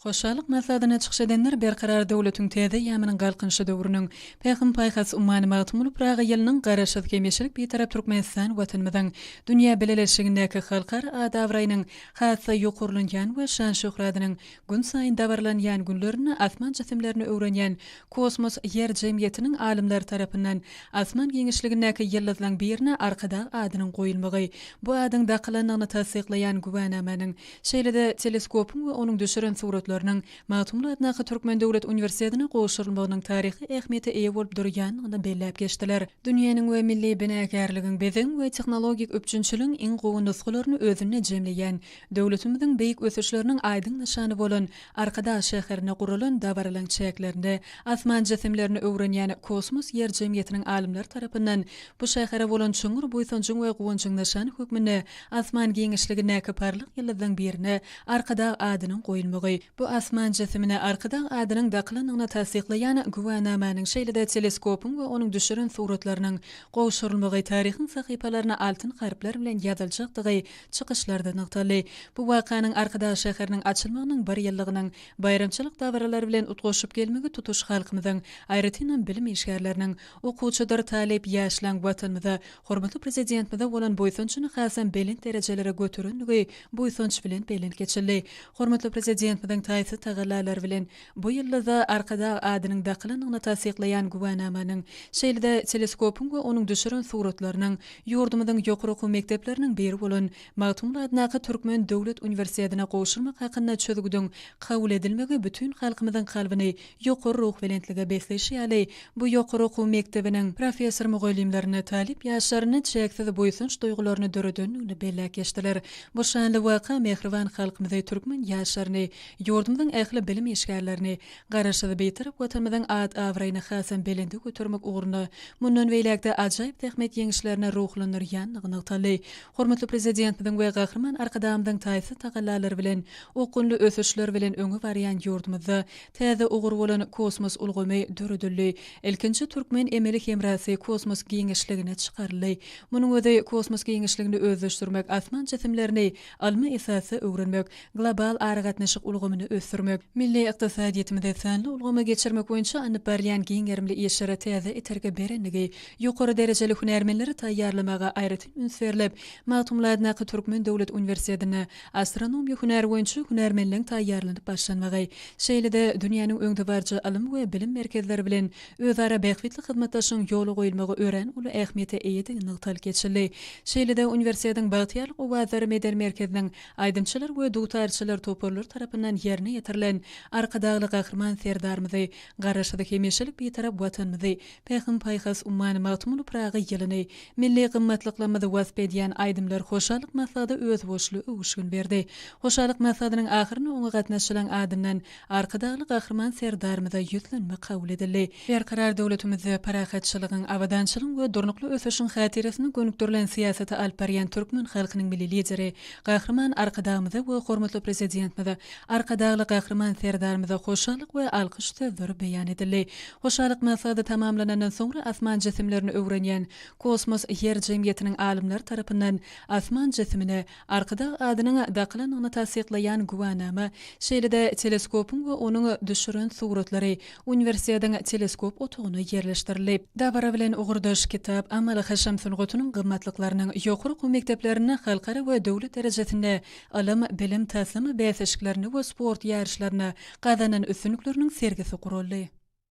Hoşallyk maslahatynda çykyş edenler Berkarar döwletiň täze eýýamynyň Galkynyşy döwrüniň, Pähim-paýhas ummany Magtymguly Pyragy ýylynyň Garaşsyz, hemişelik Bitarap Türkmenistan Watanymyzyň dünýä bileleşigindäki halkara at-abraýynyň has-da ýokarlanýan we şan-şöhratynyň günsaýyn dabaralanýan günlerinde asman jisimlerini öwrenýän Kosmos Ýer jemgyýetiniň alymlary tarapyndan asman giňişligindäki ýyldyzlaň birine Arkadag adynyň goýulmagy, bu adyň dakylandygyny tassyklaýan güwänamanyň, şeýle-de teleskopyň we onuň düşüren suratlarynyň Magtymguly adyndaky Türkmen döwlet uniwersitetine gowşurylmagynyň taryhy ähmiýete eýe bolup durýandygyny belläp geçdiler. Dünýäniň we milli binagärligiň, bezegiň we tehnologik üpjünçiligiň iň gowy nusgalaryny özünde jemleýän, döwletimiziň beýik ösüşleriniň aýdyň nyşany bolan Arkadag şäherinde guralan dabaralaryň çäklerinde asman jisimlerini öwrenýän Kosmos Ýer jemgyýetiniň alymlary tarapyndan bu şähere bolan çuňňur buýsanjyň we guwanjyň nyşany hökmünde asman giňişligindäki parlak ýyldyzlaryň birine Arkadag adynyň goýulmagy, bu asman jisimine Arkadag adynyň dakylandygyny tassyklaýan güwänamanyň, şeýle-de teleskopyň we onuň düşüren suratlarynyň gowşurylmagy taryhyň sahypalaryna altyn harplar bilen ýazyljakdygy çykyşlarda nygtaldy. Bu wakanyň Arkadag şäheriniň açylmagynyň bir ýyllygynyň baýramçylyk dabaralary bilen utgaşyp gelmegi tutuş halkymyzyň, aýratynam bilim işgärleriniň, okuwçydyr talyp ýaşlaň Watanymyza, hormatly Prezidentimize bolan buýsanjyny hasam belent derejelere göterendigi buýsanç bilen belent geçildi. Hormatly Prezidentimiziň taýsyz tagallalary bilen bu ýylda-da Arkadag adynyň dakylandygyny tassyklaýan güwänamanyň, şeýle-de teleskopyň we onuň düşüren suratlarynyň ýurdumyzyň ýokary okuw mekdepleriniň biri bolan Magtymguly adyndaky Türkmen döwlet uniwersitetine gowşurmak hakynda çözgüdiň kabul edilmegi bütin halkymyzyň kalbyny ýokary ruhubelentlige besleýşi ýaly, bu ýokary okuw mekdebiniň professor-mugallymlarynda, talyp ýaşlarynda çäksiz buýsanç duýgularyny döredendigini belläp geçdiler. Bu şanly waka mähriban halkymyzy, türkmen ýaşlaryny, ýurdumyzyň ähli bilim işgärlerini, Garaşsyz, Bitarap Watanymyzyň at-abraýyny hasam belende götermek ugrunda mundan beýläk-de ajaýyp zähmet ýeňişlerine ruhlandyrýandygy nygtaldy. Hormatly Prezidentimiziň we Gahryman Arkadagymyzyň taýsyz tagallalary bilen okgunly ösüşler bilen öňe barýan ýurdumyzda täze ugur bolan kosmos ulgamy döredildi. Ilkinji türkmen emeli hemrasy kosmos giňişligine çykaryldy. Munuň özi kosmos giňişligini özleşdirmek, asman jisimlerini ylmy esasda öwrenmek, global aragatnaşyk ulgamyny ösdürmek, milli ykdysadyýetimizi sanly ulgama geçirmek boýunça alnyp barylýan giň gerimli işlere täze itergi berendigi, ýokary derejeli hünärmenleri taýýarlamaga aýratyn üns berlip, Magtymguly adyndaky Türkmen döwlet uniwersitetinde astronomiýa hünäri boýunça hünärmenleň taýýarlanyp başlanmagy, şeýle-de dünýäniň öňdebaryjy ylym we bilim merkezleri bilen özara bähbitli hyzmatdaşlygyň ýola goýulmagy örän uly ähmiýete eýedigi nygtalyp geçildi. Şeýle-de uniwersitetiň Bagtyýarlyk owazlary medeni merkeziniň Aýdymçylar we dutarçylar toparlary tarapyndan ýerine ýetirilen Arkadagly Gahryman Serdarymyzy, Garaşsyz, hemişelik Bitarap Watanymyzy, Pähim-paýhas ummany Magtymguly Pyragy ýylyny, milli gymmatlyklarymyzy wasp edýän aýdymlar hoşallyk maslahata özboluşly öwüşgin berdi. Hoşallyk maslahatynyň ahyrynda oňa gatnaşyjylaryň adyndan Arkadagly Gahryman Serdarymyza ýüzlenme kabul edildi. Berkarar döwletimizde parahatçylygyň, abadançylygyň we durnukly ösüşiň hatyrasyna gönükdirilen syýasaty alyp barýan türkmen halkynyň Milli Lideri Gahryman Arkadagymyza we hormatly Prezidentimize, Arkadagly Gahryman Serdarymyza hoşallyk we alkyş sözleri beýan edildi. Hoşallyk maslahaty tamamlanandan soňra asman jisimlerini öwrenýän Kosmos Ýer jemgyýetiniň alymlary tarapyndan asman jisimine Arkadag adynyň dakylandygyny tassyklaýan güwänama, şeýle-de teleskopyň we onuň düşüren suratlary uniwersitetiň teleskop otagyna ýerleşdirildi. Dabara bilen ugurdaş kitap amaly-haşam sungatynyň gymmatlyklarynyň ýokary okuw mekdeplerinde halkara we döwlet derejesinde ylym, bilim, taslama bäsleşiklerinde we sport ýaryşlarynda gazanan üstünlikleriniň sergisi guraldy.